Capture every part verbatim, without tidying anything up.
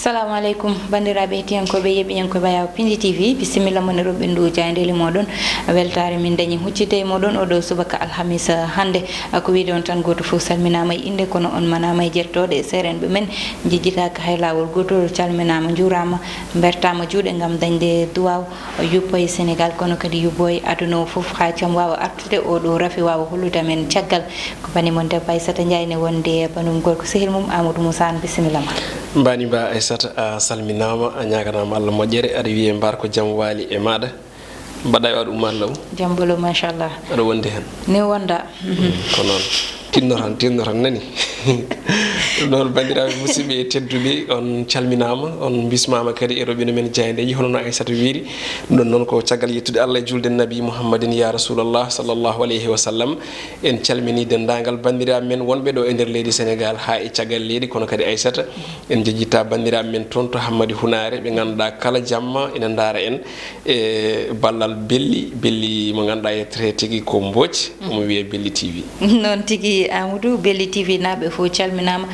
Salamu aleykum, banndiraaɓe hettiyankooɓe, yeɓiyankooɓe Ayaw Pindi T V, bisimilla mon e roɓɓindu jaayndeeli mooɗon. Weltaare min dañi huccitde e mooɗon oɗo subaka alhamis hannde. Ko wiide on tan, gooto fof salminaama e innde, kono on manaama e jettooɗe. Seerenɓe men njejjitaaka hay laawol gootol, calminaama, njuuraama, mbertaama juuɗe ngam dañde duwaaw, yuppo e Sénégal, kono kadi yuppo e aduna o fof, haa jam waawa artude, oɗo rafi waawa hollude amen caggal. Ko bani mon debbo Aissata Ndiaye ne wondi e banum gorko sehil mum Amadou Moussa Anne, bisimilla ma. Mbani ba Aissata, a salminaama, a ñaaganaama Allah moƴƴere, aɗa wiyee mbar ko jam waali e maaɗa. Mbaɗɗa e waɗu ummaade law? Jam bolo, machallah. Aɗa wondi heen? Ne wonda. Mhm. Ko noon. Tinno tan, tinno tan, nani? Ɗum noon, banndiraaɓe musidɓe e tedduɓe, on calminaama, on mbismaama kadi e roɓɓindu men jaayndeeji, hono no Aissata wiiri. Ɗum ɗon noon ko caggal yettude Allah e julde Nabi Muhammadin ya Rasulallah sallallahu alayhi wa sallam. En calminii denndaangal banndiraaɓe men wonɓe ɗo e nder leydi Senegaal haa e caggal leydi, kono kadi Aissata, en njejjittaa banndiraaɓe men toon to Hammadi Hunaare, ɓe ngannduɗaa kala jamma ina ndaara en e ballal Belli, Belli mo ngannduɗaa yettete tigi ko Mbooc, omo wiyee Belli T V. Noon tigi, Amadou, Belli T V naaɓe fof calminaama,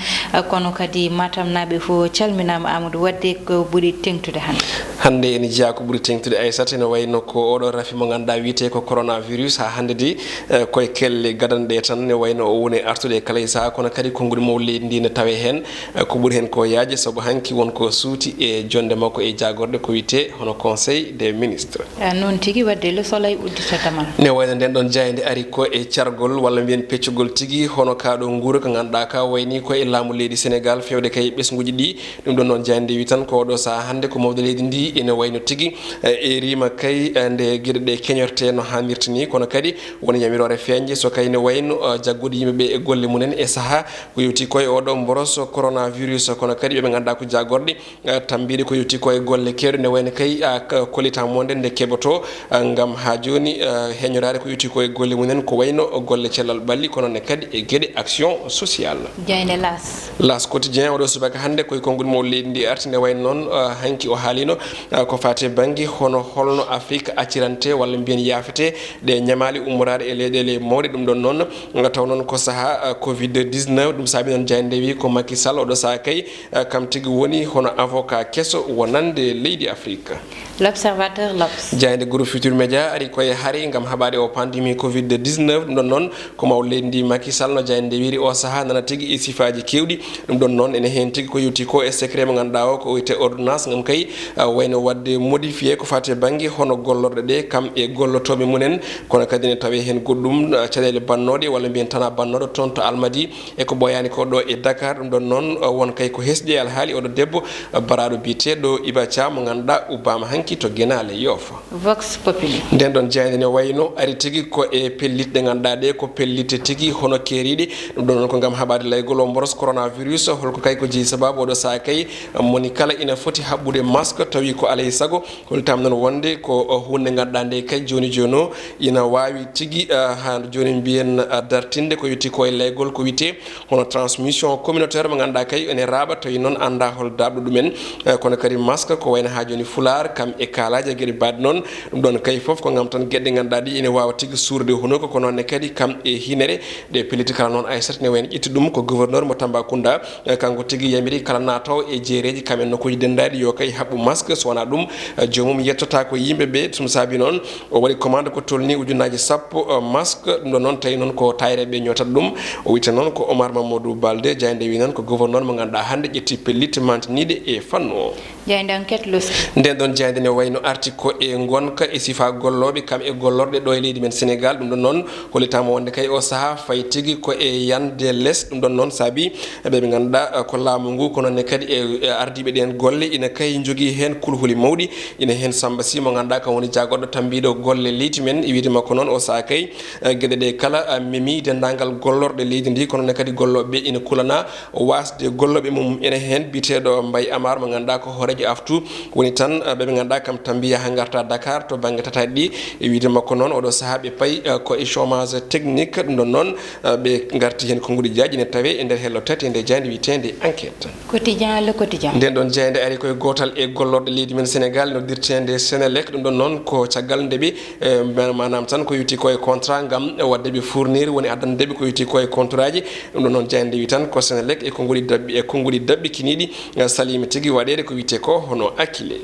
kono kadi Matam naaɓe fof calminaama, Amadou. Waɗde ko ɓuri teeŋtude hannde? Hannde ene jeyaa ko ɓuri teeŋtude, Aissata, ene wayno ko oɗo rafi mo ngannduɗaa wiyetee ko coronavirus. Haa hannde de, eh, koye kelle gadanɗe tan, ne wayno o woni artude e kala e sahaa, kono kadi konnguɗi mawɗi leydi ndi ne tawee heen. Eh, ko ɓuri heen ko yaajde, sabu hanki won ko suuti e jonnde makko e jaagorɗe ko wiyetee hono Conseil des ministres. Ah, noon tigi, waɗde Le Soleil uddita damal. Ne wayno nden ɗon jaaynde ari ko e cargol, walla mbiyen peccugol tigi, hono kaa ɗo nguura ka ngannduɗaa ka wayni ko e laamu leydi Senegaal, feewde kay ɓesnguuji ɗi. Ɗum ɗon noon jaaynde wi tan ko oɗo sahaa hannde ko mawɓe leydi ndi ene wayno tigi, eh, e rima kay, eh, nde geɗe ɗe keñorte no haanirta ni, kono kadi won yamiroore feeñde so kay ne wayno, eh, jaggude yimɓe ɓe e golle mumen e sahaa ko yowti ko e oɗo mboros coronavirus, kono kadi ɓe ɓe ngannduɗaa ko jaagorɗe, eh, tambiiɗe ko yowti ko e golle keewɗe, ne wayno kay, ah, k-, kollitaa monde nde keɓoto, ah, ngam haa jooni, ah, heñoraade ko yowti ko e golle mumen, ko wayno golle cellal ɓalli, kono ne kadi e geɗe action sociale. Jaaynde L'As. L'As Quotidien, oɗo subaka hannde, ko e konnguɗi mawɗi leydi ndi arti, nde wayno noon, ah, hanki o haaliino, ah, ko faati e bannge hono holno Afrik accirante walla mbiyen yaafete ɗe ñamaali ummoraade e leyɗeele mawɗe. Ɗum ɗon noon, nga taw noon ko sahaa, ah, covid dix-neuf, ɗum saabi noon jaaynde wi ko Macky Sall, oɗo sahaa kay, eh, kam tigi woni hono avocat keso wonande leydi Afrique. L'Observateur, L'Obs. Jaaynde Groupe Futurs Médias ari koye hari ngam haɓaade o pandémie covid dix-neuf. Ɗum ɗon noon ko mawɗo leydi ndi Macky Sall no jaaynde nde wiiri o sahaa nana tigi e sifaaji keewɗi. Ɗum ɗon noon ene heen tigi ko yowti ko e secret mo ngannduɗaa o ko wiyetee ordonnance ngam kay, eh, wayno waɗde modifié ko faati e bannge hono gollorɗe ɗe kam e gollotooɓe mumen. Kono kadi ne tawee heen goɗɗum, eh, caɗeele bannooɗe walla mbiyen tanaa bannooɗo toon to Almadi. E ko ɓooyaani ko ɗo e Dakar, ɗum ɗon noon, uh, won kay ko hesɗi e alhaali oɗo debbo, uh, baraaɗo biyeteeɗo Iba Thiam, mo ngannduɗaa ubbaama hanki to Genaale Yoof. Vox Populi. Nden ɗon jaaynde ne wayno ari tigi ko e pellitte ɗe ngannduɗaa ɗe ko pellitte tigi hono keeriiɗe. Ɗum ɗon noon ko ngam haɓaade laygol o mboros coronavirus, holko kay ko jeyi sabaabu oɗo sahaa kay, uh, moni kala ina foti haɓɓude masque, tawi ko alaa e sago. Hollitaama noon wonde ko, uh, huunde ngannduɗaa nde kay jooni jooni o ina waawi tigi, uh, haa jooni mbiyen, uh, dartinde ko yowti ko e laygol ko wiyetee hono transmission communautaire mo ngannduɗaa kay ene raaɓa, tawi noon anndaa hol daaɗo ɗumen. Eh, kono kadi masque ko wayno haa jooni fulaar, kam e kaalaaji e geɗe baɗɗe noon. Ɗum ɗon kay fof ko ngam tan geɗe ɗe ngannduɗaa ɗi ene waawa tigi suurde hunuko, ko noon ne kadi kam e hinere. Ɗe pellitte kala noon Aissata ne wayno ƴetti ɗum ko gouverneur mo Tambacounda. Eh, kanko tigi yamiri kala naatoowo e jeereeji kam e nokkuuji denndaaɗi yo kay haɓɓu masque, so wonaa ɗum, eh, joomum yettotaako yimɓe ɓe. Ɗum saabi noon o waɗi commande ko tolnii ujunnaaji sappo, eh, masque. Ɗum ɗon noon tawi noon ko taayreeɓe ñootata ɗum. O wiyetee noon ko Omar Mamadou Balde, jaaynde wi noon ko gouverneur mo ngannduɗaa hannde ƴetti pellitte mantiniiɗe e fannu o. Jaaynde Enquête, L'Ossi. Nden ɗon jaaynde ne wayno arti ko e ngonka e sifaa gollooɓe kam e gollorɗe ɗo e leydi men Senegaal. Ɗum ɗon noon hollitaama wonde kay o sahaa fayi tigi ko e yande les. Ɗum ɗon noon saabi ɓe ɓe ngannduɗaa, eh, ko laamu ngu, kono ne kadi e, e ardiiɓe ɗeen golle ina kay njogii heen kulhuli mawɗi. Ina heen Samba Sy mo ngannduɗaa kam woni jaagorɗo tambiiɗo golle leydi men. E wiyde makko noon o sahaa kay, eh, geɗe ɗe kala, eh, memi denndaangal gollorɗe leydi ndi, kono ne kadi gollooɓe ɓe ina kulanaa waasde gollooɓe mum. Ene heen biyeteeɗo Mbaye Amar mo ngannduɗaa ko hooreejo aftu woni tan, eh, ɓe ɓe ngannduɗaa kam tambiya haa ngarta Dakar to bannge tataɓi ɗi. E wiyde makko noon oɗo sahaa ɓe payi, eh, ko e chômage technique. Ɗum ɗon noon, eh, Ɓe ngarti heen konnguɗi jaaƴi ne tawee e nder hello tati e nder jaaynde wiyeteende Enquête. Quotidien, Le Quotidien. Nden ɗon jaaynde ari koye gootal e gollorɗe leydi men Sénégal noddirteende Sénélec. Ɗum ɗon noon ko caggal nde ɓe, eh, ma-, maanaam tan ko yowiti ko e contrat ngam waɗde ɓe fournir, woni addande ɓe ko yowiti ko e contrat ji. Ɗum ɗon noon jaaynde wi tan ko Sénélec e konnguɗi daɓɓi, e konnguɗi daɓɓikiniiɗi, eh, saliima tigi waɗeede ko wiyetee ko hono Akile.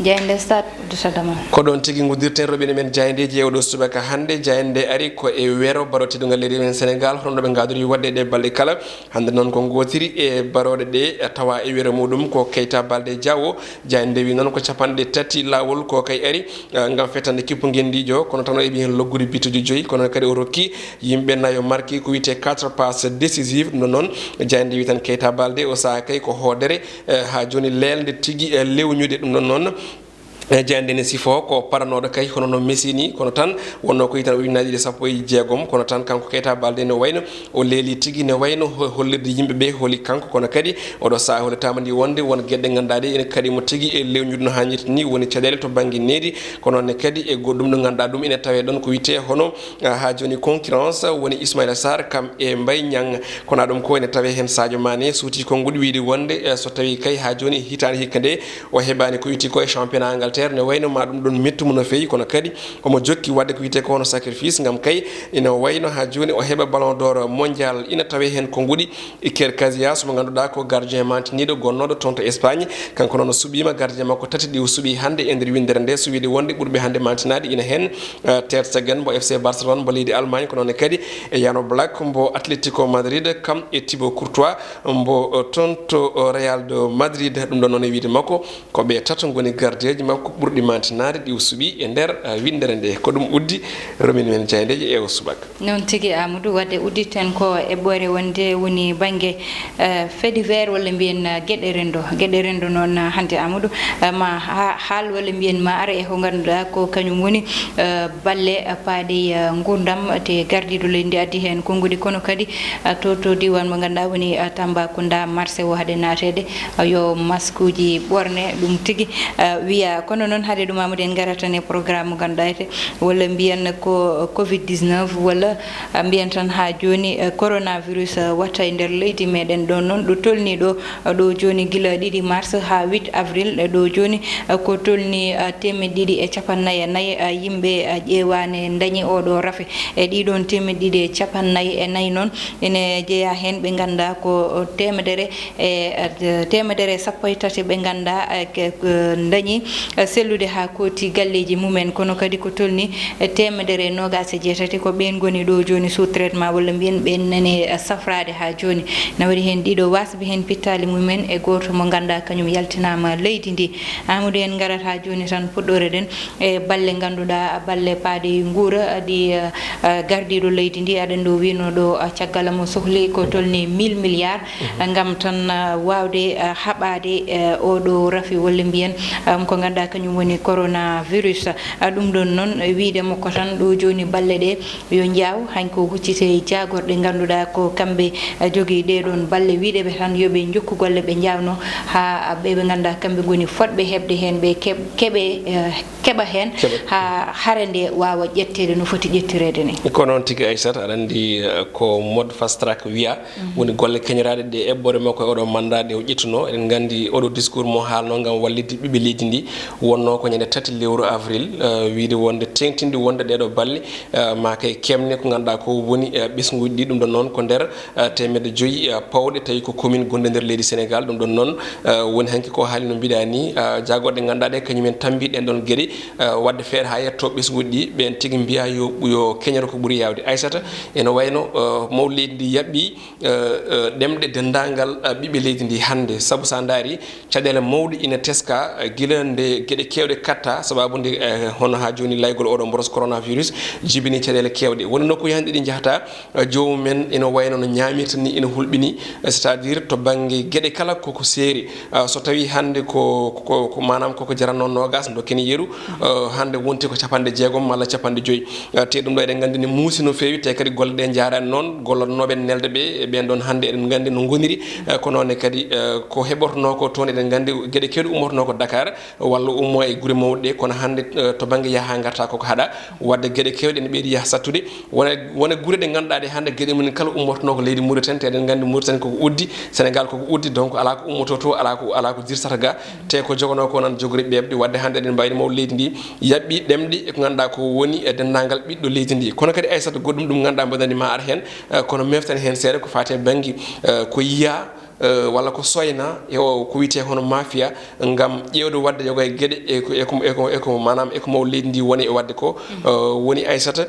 Jaaynde Stade, Abdou Sadama. Ko ɗoon tigi nguddirten roɓine men jaayndeeji e oɗo subaka hannde. Jaaynde ari ko e wero baro teddungal leydi men Sénégal, hono no ɓe ngaadori waɗde ɗe balɗe kala. Hannde noon ko ngootiri e barooɗe ɗe tawa e wero muɗum ko Keita Baldé Diao. Jaaynde wi noon ko capanɗe tati laawol ko kay ari, eh, ngam fettande kippu ngenndiijo, kono tan o heɓi heen loggude bituuji joyi, kono kadi o rokki yimɓe nayo marki ko wiyetee quatre passes décisives. Ɗum ɗon noon, jaaynde wi tan Keita Baldé o sahaa kay ko hoodere, eh, haa jooni leelnde tigi, eh, lewñude. Ɗum ɗon noon, eh, jaaynde ne sifoo ko paranooɗo kay hono no Messi ni, kono tan wonnoo ko hitaande ujunnaji ɗiɗi e sappo e jeegom, kono tan kanko Keita Baldé ne wayno o leeli tigi, ne wayno ho-, hollirde yimɓe ɓe holi kanko, kono kadi oɗo sahaa hollitaama ndi wonde won geɗe ngannduɗaa ɗe ene kaɗi mo tigi e lewñude no haanirta ni, woni caɗeele to bannge nehdi, kono ne kadi e goɗɗum ɗo ngannduɗaa ɗum ene tawee ɗon ko wiyetee hono, ah, haa jooni concurrence, woni Ismaïla Sarr kam e Mbaye Niang. Kono ɗum ko ene tawee heen Sadio Mané suuti konnguɗi wiyde wonde, eh, so tawii kay haa jooni hitaande hikka nde o heɓaani ko wiyetee ko e championnat Angleterre, ne wayno ma ɗum ɗon mettu mo no feewi, kono kadi omo jokki waɗde ko wiyetee ko hono sacrifice ngam kay ina wayno haa jooni o heɓa Ballon d'Or mondial. Ina tawee heen konnguɗi Iker Casillas mo ngannduɗaa ko gardien mantiniiɗo gonnooɗo toon to Espagne. Kanko noon o suɓiima gardien makko tati ɗi o suɓii hannde e nder winndere nde, so wiyde wonde ɓurɓe hannde mantinaade ina heen, eh, Ter Stegen mbo F C Barcelone mbo leydi Allemagne, ko noon kadi e Jan Oblak mbo Atletico Madrid, kam e Thibaut Courtois mbo, eh, toon to, eh, Real de Madrid. Ɗum ɗon noon e wiyde makko ko ɓe tato ngoni gardeeji makko ɓurɗi mantinaade ɗi o suɓii e nder, eh, winndere nde. Ko ɗum uddi roɓine men jaayndeeji e o subaka. Noon tigi, Amadou, waɗde udditen ko eɓɓoore wonde woni bannge, eh, fait divers walla mbiyen, eh, geɗe renndo. Geɗe renndo noon, eh, hannde, Amadou, eh, ma ha-, haal walla mbiyen ma ara e ko ngannduɗaa ko kañum woni, eh, balle, eh, paaɗe, eh, nguurndam, te gardiiɗo leydi ndi addi heen konnguɗi, kono kadi, eh, to, to diiwaan mo ngannduɗaa woni, eh, Tambacounda, marché o haade naateede, eh, yo maskuuji ɓorne ɗum tigi, eh, wiya. Kono noon haade ɗum, Amadou, en ngarat tan e programme mo ngannduɗaa walla mbiyen ko covid dix-neuf, walla, ah, mbiyen tan haa jooni, eh, coronavirus, eh, watta e nder leydi meɗen ɗo noon, ɗo tolni ɗo, eh, ɗo jooni gila ɗiɗi mars haa huit avril, eh, ɗo jooni, eh, ko tolni, eh, teemeɗɗe ɗiɗi e capannayyi e nayi, eh, yimɓe, eh, ƴeewaani dañi oɗo rafi. E ɗiɗon teemeɗɗe ɗiɗi e capannayyi e nayi noon, ene jeyaa heen ɓe ngannduɗaa ko, oh, teemedere e, eh, teemedere e sappo e tati ɓe ngannduɗaa, eh, ke-, ko dañi, eh, sellude haa kooti galleeji mumen, kono kadi ko tolni, eh, teemedere e noogaas e jeetati ko ɓeen ngoni ɗo jooni sous traitement, walla mbiyen ɓeen nani, eh, safraade haa jooni. Na waɗi heen ɗiɗo wasɓe heen pittaali mumen e gooto mo ngannduɗaa kañum yaltinaama leydi ndi. Amadou, en ngarat haa jooni tan puɗɗoreɗen e balle ngannduɗaa, balle paaɗe nguura ɗi, eh, eh, gardiiɗo leydi ndi, aɗa anndi o wiino ɗo, eh, caggal mo sohli ko tolni mille milliards, mhm, ngam tan, eh, waawde, eh, haɓaade, eh, oɗo rafi walla mbiyen, eh, ko ngannduɗaa kañum woni coronavirus. Eh, ɗum ɗon noon, eh, wiide mo ko tan ɗo jooni balle ɗe yo njaaw, hankko o hucciti e jaagorɗe ngannduɗaa ko kamɓe, eh, jogii ɗee ɗoon balle, wiide ɓe tan yo ɓe njokku golle ɓe njaawno haa ɓe ɓe ngannduɗaa kamɓe ngoni fotɓe heɓde heen ɓe keɓ-, keɓe, eh, keɓa heen keɓa. Haa hare nde waawa ƴetteede no foti ƴettireede ni. Ko noon tigi, Aissata, aɗa anndi, eh, ko mode fast track wiya, mhm, woni golle keñoraaɗe ɗe eɓɓore makko e oɗo mandat ɗe o ƴettuno. Eɗen nganndi oɗo discours mo haalno ngam wallitde ɓiɓɓe leydi ndi wonno ko ñande tati lewru avril, eh, wiide wonde teeŋtinde wonde ɗeɗo balle, eh, ma kay keɓne ko ngannduɗaa ko woni, eh, ɓesnguuji ɗi. Ɗum ɗon noon ko nder, eh, teemedde joyi, eh, pawɗe tawi ko commune gonɗe nder leydi Sénégal. Ɗum ɗon noon, eh, woni hanki ko haali no mbiɗa ni, eh, jaagorɗe ngannduɗaa ɗe kañumen tambi ɗen ɗon geɗe, eh, waɗde feere haa yetto ɓesnguuji ɗi, ɓeen tigi mbiya yo, yo keñoro ko ɓuri yaawde. Aissata, ene wayno, eh, mawɗo leydi ndi yaɓɓi, eh, eh, ɗemɗe denndaangal, eh, ɓiɓɓe leydi ndi hannde. Sabu so a ndaari, caɗeele mawɗe ina teska, eh, gila nde geɗe keewɗe katta, sababu nde, eh, hono haa jooni laygol oɗo mboros coronavirus jibini caɗeele keewɗe. Woni nokkuuji hannde ɗi njahata, eh, joomum en ina wayno no ñaamirta ni, ina hulɓini, eh, c'est-à-dire to bannge geɗe kala koko seeri. Ah, so tawii hannde ko, ko, ko maanaam koko jaranno noogaas, dokken yeru, eh, hannde wonti ko capanɗe jeegom malla capanɗe joyi. Eh, te ɗum ɗo eɗen nganndi ne muusi no feewi, te kadi golle ɗe njaaraani noon, gollotnooɓe ene nelda ɓe, e ɓeen ɗoon hannde eɗen nganndi no ngoniri, eh, ko noon ne kadi, eh, ko heɓotonoo ko toon eɗen nganndi geɗe keewɗe ummotonoo ko Dakar, walla ummo e gure mawɗe ɗe, kono hannde, eh, to bannge yaha ngarta koko haɗa, wadde geɗe kewɗe ene ɓeydi yaha sattude. Wona, wona gure ɗe ngannduɗaa ɗe hannde geɗe mum en kala ummotonoo ko leydi Mauritanie, te eɗen nganndi Mauritanie koko uddi, Sénégal koko uddi, donc alaa ko ummoto to, alaa ko, alaa ko dirsata ga, te ko jogonoo ko nan jogori ɓeeɓde, wadde hannde eɗen mbayni mawɗo leydi ndi, yaɓɓi ɗemɗe e ko ngannduɗaa ko woni e denndaangal ɓiɗɗo leydi ndi. Kono kadi Aissata goɗɗum ɗum ngannduɗaa mbaɗani ma ar heen, eh, kono meften heen seeɗa ko faati e bannge, eh, ko yiyaa, eh, walla ko soyna e o ko wiyetee hono mafia, ngam ƴeewde wadde yoga e geɗe e ko, e ko, e ko, e ko, maanaam e ko mawɗo leydi ndi woni e wadde ko, eh, woni Aissata.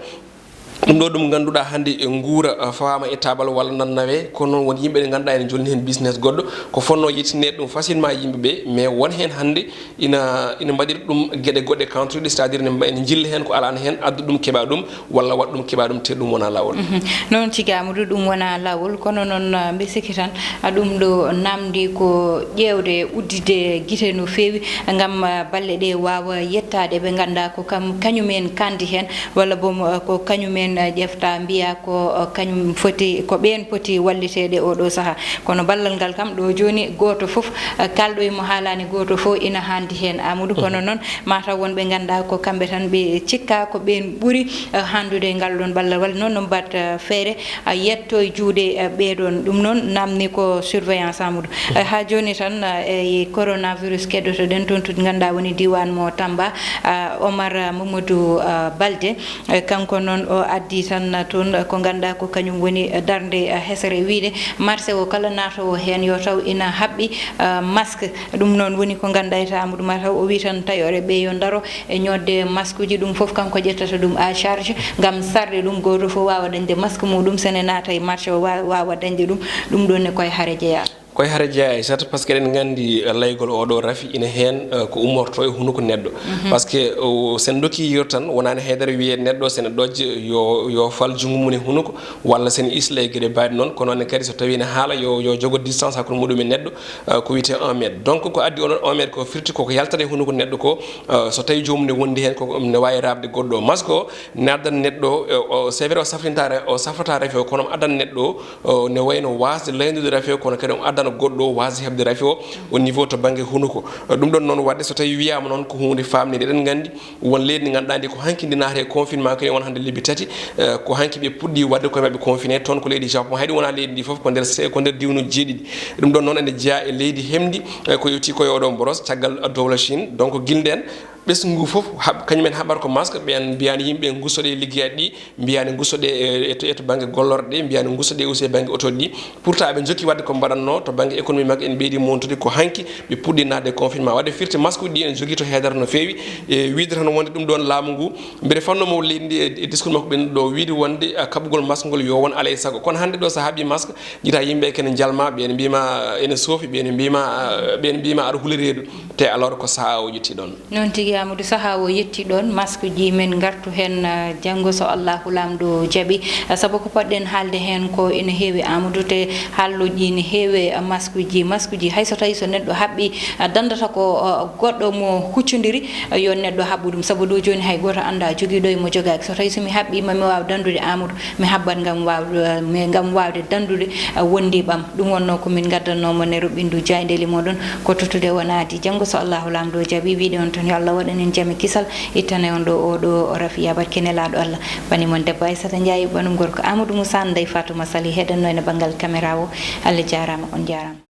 Ɗum ɗo ɗum ngannduɗaa hannde e nguura, eh, fawaama e taabal walla nan nawe, kono noon won yimɓe ɓe ngannduɗaa ene njolni heen business goɗɗo, ko fotnoo yettineede ɗum facilement yimɓe ɓe, mais won heen hannde ina, ina mbaɗiri ɗum geɗe goɗɗe contreɗe, c'est-à-dire ne mba-, ene njilla heen ko alaano heen, adda ɗum keɓa ɗum, walla waɗa ɗum keɓa ɗum, te ɗum wona laawol. Mhm. Noon tigi, Amadou, ɗum wona laawol, kono noon, ah, mbe sikki tan, ah, ɗum ɗo namdi ko ƴeewde udditde gite no feewi, ngam, ah, balle ɗe waawa yettaade ɓe ngannduɗaa ko kam, kañum en kandi heen, walla boom, ah, ko kañum en, ah, ƴefta mbiya ko, ah, kañum foti, ko ɓeen poti walliteede oo ɗo sahaa. Kono ballal ngal kam ɗo jooni gooto fof, eh, kalɗo e mo haalaani gooto fof ina haandi heen, Amadou. Kono noon mataw won ɓe ngannduɗaa ko kamɓe tan ɓe cikka ko ɓeen ɓuri, eh, haandude e ngal ɗoon ballal. Walla noon no mbaɗ, eh, feere, eh, yetto e juuɗe, eh, ɓee ɗoon. Ɗum noon naamni ko surveillance, Amadou. Eh, haa jooni tan, eh, e coronavirus keɗotoɗen toon to ngannduɗaa woni diiwaan mo Tamba, eh, Omar, eh, Mamadou, eh, Balde. Eh, kanko noon o addi tan toon ko ngannduɗaa ko kañum woni darnde, eh, hesere wiyde marché o kala naatoowo heen yo taw ina haɓɓi, eh, masque. Ɗum noon woni ko ngannduɗaa e Amadou mataw o wii tan taƴoore ɓe yo ndaro e ñootde masque uji, ɗum fof kanko ƴettata ɗum à charge ngam sarde ɗum gooto fof waawa dañde masque muɗum sene naata e marché o wa-, waawa dañde ɗum. Ɗum ɗoon ne koye hare jeyaa. Koye hare jeyaa, Aissata, par ce que eɗen nganndi, eh, laygol oo ɗo rafi ina heen, eh, ko ummorto e hunuko neɗɗo. Mhm. Par ce que, o, sen dokki yiyor tan, wonaani haydara wiyee neɗɗo sene ɗojje yo, yo fal junngo mum e hunuko, walla sene isla e geɗe baɗe noon, kono noon kadi so tawii ene haala yo, yo jogo distance hakkunde muɗum e neɗɗo, eh, ko wiyetee un mètre. Donc ko addi onon un mètre ko firti koko yaltata e hunuko neɗɗo ko, eh, so tawii joomum ne wondi heen koko ne waawi raɓde goɗɗo o. Masque o ne addan neɗɗo, eh, o, c'est vrai o safrinta ra-, o safrata rafi o, kono addan neɗɗo o, ne wayno waasde layndude rafi o, kono kadi omo addana goɗɗo o waasde heɓde rafi o, au niveau to bannge hunuko. Ɗum ɗoon noon waɗde, so tawii wiyaama noon ko huunde faamninde, eɗen nganndi won leydi ndi ngannduɗaa ndi ko hanki ndi naati e confinement, kañum won hannde lebbi tati, eh, ko hanki ɓe puɗɗii waɗde koye maɓɓe confiné, toon ko leydi Japon. Hay ɗum wonaa leydi ndi fof, ko nder se-, ko nder diiwnuuji jeeɗiɗi. Ɗum ɗoon noon ene jeyaa e leydi hemndi, eh, ko yowti ko e oɗo mboros, caggal dowla Chine. Donc gilɗi ndeen, ɓesngu ngu fof haɓ-, kañum en haɓata ko masque, ɓeen mbiyaani yimɓe ngusoɗe e liggeyaaji ɗi, mbiyaani ngusoɗe e, e to, e to bannge gollorɗe ɗe, mbiyaani ngusoɗe aussi e bannge otooji ɗi. Pourtant, eɓe njokki waɗde ko mbaɗatnoo to bannge économie maɓɓe, ene ɓeydi montude ko hanki ɓe puɗɗii naatde e confinement. Waɗde firti masque uji ɗi ene njogii to heedata no feewi. E wiyde tan wonde ɗum ɗoon laamu ngu, mbeɗe fannoo mo leydi ndi e, e discours makko ɓennuɗo o wiyde wonde, a, kaɓugol masque ngol yo won alaa e sago. Kono hannde ɗo so a haɓii masque, njiitaa yimɓe kene njalma, ɓe ene mbiima ene soofi, ɓe ene mbiima, a, ɓe ene mbiima aɗa huli reedu. Te alors ko sahaa o ƴetti ɗoon. Noon tigi, Amadou, sahaa o yetti ɗoon, masque ji men ngartu heen, ah, janngo so Allahu Laamɗo jaɓi. Ah, sabu ko potɗen haalde heen ko ene heewi, Amadou, te haalooji ne heewi, ah, masque ji, masque ji, hay so tawii so neɗɗo haɓɓi, ah, danndata ko, ah, goɗɗo mo huccondiri, ah, yo neɗɗo haɓɓu ɗum. Sabu ɗo jooni hay gooto anndaa jogiiɗo e mo jogaaki. So tawii so mi haɓɓiima mi waawa danndude, Amadou, mi haɓɓat ngam waawde, mi, ngam waawde danndude, ah, wondiiɓam. Ɗum wonnoo ko min ngaddannoo mon e roɓɓindu jaayndeeli mooɗon. Ko tottude wonaade. Janngo so Allahu Laamɗo jaɓi, wiyde on tan yo Allah waɗan en jam e kisal, ittana on ɗo oo ɗo rafi yabat ke nelaaɗo Allah. Bani mon debbo Aissata Ndiaye, banum gorko Amadou Moussa, Ndeye Fatouma Sali heɗannoo ene banngal caméra o. Allah jaaraama, on jaaraama.